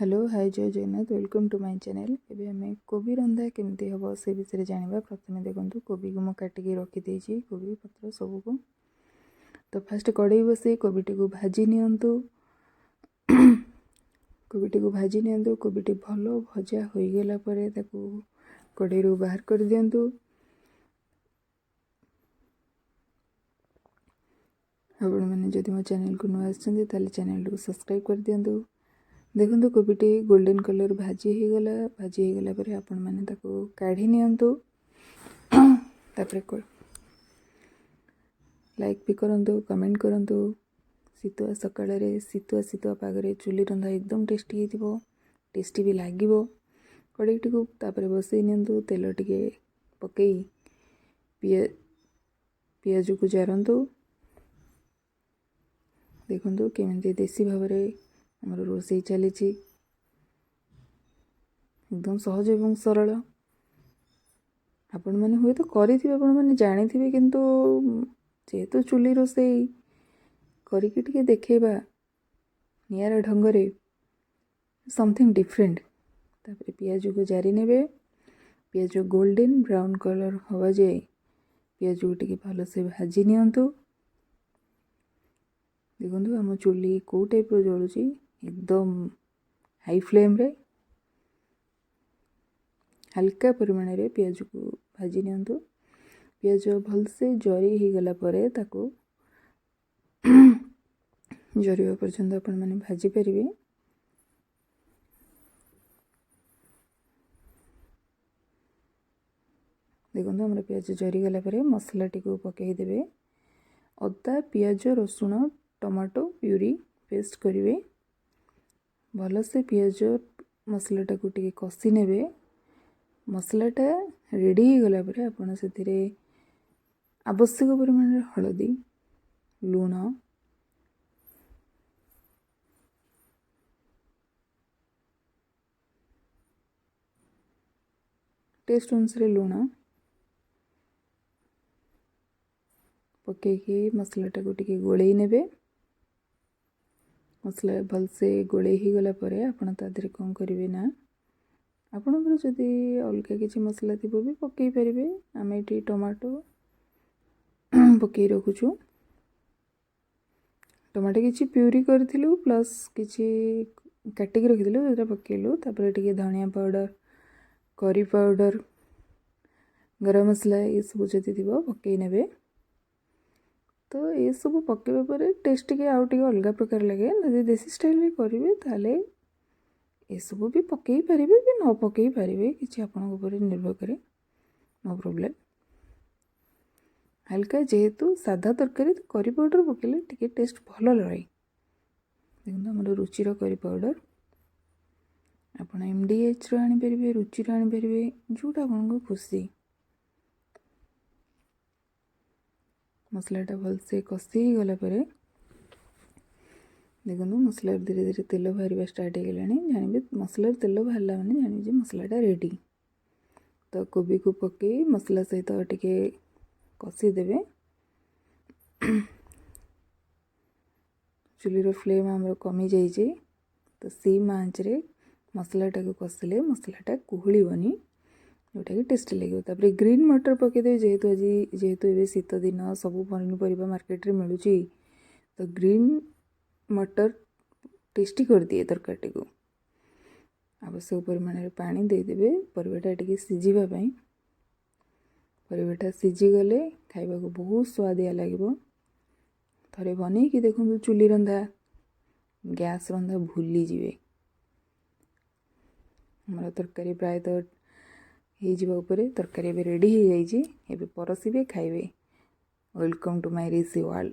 Hello, hi, ଜୟ Jagannath. Welcome to my channel. ଏବେ ଆମେ କୋବି ରନ୍ଧା କେମିତି ହେବ, ସେ ବିଷୟରେ ଜାଣିବା। ପ୍ରଥମେ ଦେଖନ୍ତୁ, କୋବିକୁ ମୁଁ କାଟିକି ରଖିଦେଇଛି, କୋବି ପତ୍ର ସବୁକୁ। ତ ଫାଷ୍ଟ କଡ଼େଇ ବସେଇ କୋବିଟିକୁ ଭାଜି ନିଅନ୍ତୁ। କୋବିଟିକୁ ଭାଜି ନିଅନ୍ତୁ। କୋବିଟି ଭଲ ଭଜା ହୋଇଗଲା ପରେ ତାକୁ କଡ଼େଇରୁ ବାହାର କରିଦିଅନ୍ତୁ। ଆପଣମାନେ ଯଦି ମୋ ଚ୍ୟାନେଲକୁ ନୂଆ ଆସିଛନ୍ତି, ତାହେଲେ ଚ୍ୟାନେଲଟିକୁ ସବସ୍କ୍ରାଇବ୍ କରିଦିଅନ୍ତୁ। ଦେଖନ୍ତୁ, କୋବିଟି ଗୋଲ୍ଡେନ୍ କଲର୍ ଭାଜି ହେଇଗଲା। ଭାଜି ହେଇଗଲା ପରେ ଆପଣମାନେ ତାକୁ କାଢ଼ି ନିଅନ୍ତୁ। ତାପରେ ଲାଇକ୍ ବି କରନ୍ତୁ, କମେଣ୍ଟ କରନ୍ତୁ। ଶୀତୁଆ ସକାଳରେ, ଶୀତୁଆ ଶୀତୁଆ ପାଗରେ ଚୁଲି ରନ୍ଧା ଏକଦମ ଟେଷ୍ଟି ହେଇଥିବ, ଟେଷ୍ଟି ବି ଲାଗିବ। କଡ଼େଇଟିକୁ ତାପରେ ବସେଇ ନିଅନ୍ତୁ। ତେଲ ଟିକେ ପକାଇ ପିଆଜକୁ ଜାରନ୍ତୁ। ଦେଖନ୍ତୁ, କେମିତି ଦେଶୀ ଭାବରେ ଆମର ରୋଷେଇ ଚାଲିଛି, ଏକଦମ ସହଜ ଏବଂ ସରଳ। ଆପଣମାନେ ହୁଏତ କରିଥିବେ, ଆପଣମାନେ ଜାଣିଥିବେ, କିନ୍ତୁ ଯେହେତୁ ଚୁଲି ରୋଷେଇ କରିକି ଟିକେ ଦେଖେଇବା ନିଆରା ଢଙ୍ଗରେ, ସମଥିଙ୍ଗ ଡିଫରେଣ୍ଟ। ତାପରେ ପିଆଜକୁ ଜାରି ନେବେ। ପିଆଜ ଗୋଲ୍ଡେନ୍ ବ୍ରାଉନ୍ କଲର୍ ହେବା ଯାଏ ପିଆଜକୁ ଟିକେ ଭଲସେ ଭାଜି ନିଅନ୍ତୁ। ଦେଖନ୍ତୁ, ଆମ ଚୁଲି କେଉଁ ଟାଇପ୍ର ଜଳୁଛି, ଏକଦମ ହାଇ ଫ୍ଲେମ୍ରେ। ହାଲକା ପରିମାଣରେ ପିଆଜକୁ ଭାଜି ନିଅନ୍ତୁ। ପିଆଜ ଭଲସେ ଜରି ହେଇଗଲା ପରେ, ତାକୁ ଜରିବା ପର୍ଯ୍ୟନ୍ତ ଆପଣମାନେ ଭାଜିପାରିବେ। ଦେଖନ୍ତୁ, ଆମର ପିଆଜ ଜରିଗଲା ପରେ ମସଲାଟିକୁ ପକାଇଦେବେ। ଅଦା, ପିଆଜ, ରସୁଣ, ଟମାଟୋ ପ୍ୟୁରି ପେଷ୍ଟ କରିବେ। ଭଲସେ ପିଆଜ ମସଲାଟାକୁ ଟିକେ କଷି ନେବେ। ମସଲାଟା ରେଡ଼ି ହେଇଗଲା ପରେ ଆପଣ ସେଥିରେ ଆବଶ୍ୟକ ପରିମାଣରେ ହଳଦୀ, ଲୁଣ, ଟେଷ୍ଟ ଅନୁସାରେ ଲୁଣ ପକାଇକି ମସଲାଟାକୁ ଟିକେ ଗୋଳେଇ ନେବେ। ମସଲା ଭଲସେ ଗୋଳେଇ ହେଇଗଲା ପରେ ଆପଣ ତା ଦେହରେ କ'ଣ କରିବେ ନା, ଆପଣଙ୍କର ଯଦି ଅଲଗା କିଛି ମସଲା ଥିବ ବି ପକାଇ ପାରିବେ। ଆମେ ଏଠି ଟମାଟୋ ପକାଇ ରଖୁଛୁ। ଟମାଟୋ କିଛି ପ୍ୟୁରି କରିଥିଲୁ, ପ୍ଲସ୍ କିଛି କାଟିକି ରଖିଥିଲୁ, ଯେଉଁଟା ପକାଇଲୁ। ତାପରେ ଟିକେ ଧନିଆ ପାଉଡ଼ର, କରି ପାଉଡ଼ର, ଗରମ ମସଲା ଏସବୁ ଯଦି ଥିବ ପକାଇ ନେବେ। ତ ଏସବୁ ପକାଇବା ପରେ ଟେଷ୍ଟ ଟିକେ ଆଉ ଟିକେ ଅଲଗା ପ୍ରକାର ଲାଗେ। ଯଦି ଦେଶୀ ଷ୍ଟାଇଲ୍ରେ କରିବେ, ତାହେଲେ ଏସବୁ ବି ପକାଇ ପାରିବେ ବି ନ ପକାଇ ପାରିବେ, କିଛି ଆପଣଙ୍କ ଉପରେ ନିର୍ଭର କରେ, ନୋ ପ୍ରୋବ୍ଲେମ୍। ହାଲକା ଯେହେତୁ ସାଧା ତରକାରୀ, ତ କରି ପାଉଡ଼ର ପକାଇଲେ ଟିକେ ଟେଷ୍ଟ ଭଲ ରହେ। ଦେଖନ୍ତୁ, ଆମର ରୁଚିର କରି ପାଉଡ଼ର, ଆପଣ ଏମ୍ଡିଏଚ୍ର ଆଣିପାରିବେ, ରୁଚିର ଆଣିପାରିବେ, ଯେଉଁଟା ଆପଣଙ୍କୁ ଖୁସି। ମସଲାଟା ଭଲସେ କଷି ହେଇଗଲା ପରେ, ଦେଖନ୍ତୁ, ମସଲାରୁ ଧୀରେ ଧୀରେ ତେଲ ବାହାରିବା ଷ୍ଟାର୍ଟ ହେଇଗଲାଣି। ଜାଣିବେ, ମସଲାରୁ ତେଲ ବାହାରିଲା ମାନେ ଜାଣିବେ ଯେ ମସଲାଟା ରେଡ଼ି। ତ କୋବିକୁ ପକାଇ ମସଲା ସହିତ ଟିକେ କଷିଦେବେ। ଚୁଲିର ଫ୍ଲେମ୍ ଆମର କମିଯାଇଛି, ତ ସିମ୍ ଆଞ୍ଚରେ ମସଲାଟାକୁ କଷିଲେ ମସଲାଟା କୁହୁଳିବନି, ଯେଉଁଟାକି ଟେଷ୍ଟି ଲାଗିବ। ତାପରେ ଗ୍ରୀନ୍ ମଟର ପକାଇଦେବେ। ଯେହେତୁ ଏବେ ଶୀତ ଦିନ, ସବୁ ପନିପରିବା ମାର୍କେଟରେ ମିଳୁଛି, ତ ଗ୍ରୀନ୍ ମଟର ଟେଷ୍ଟି କରିଦିଏ ତରକାରୀଟିକୁ। ଆବଶ୍ୟକ ପରିମାଣରେ ପାଣି ଦେଇଦେବେ ପରିବାଟା ଟିକେ ସିଝିବା ପାଇଁ। ପରିବାଟା ସିଝିଗଲେ ଖାଇବାକୁ ବହୁତ ସୁଆଦିଆ ଲାଗିବ। ଥରେ ବନେଇକି ଦେଖନ୍ତୁ ଚୁଲି ରନ୍ଧା, ଗ୍ୟାସ୍ ରନ୍ଧା ଭୁଲିଯିବେ। ଆମର ତରକାରୀ ପ୍ରାୟତଃ ହେଇଯିବା ଉପରେ। ତରକାରୀ ଏବେ ରେଡ଼ି ହେଇଯାଇଛି। ଏବେ ପରସିବେ, ଖାଇବେ। Welcome to my Rishi World.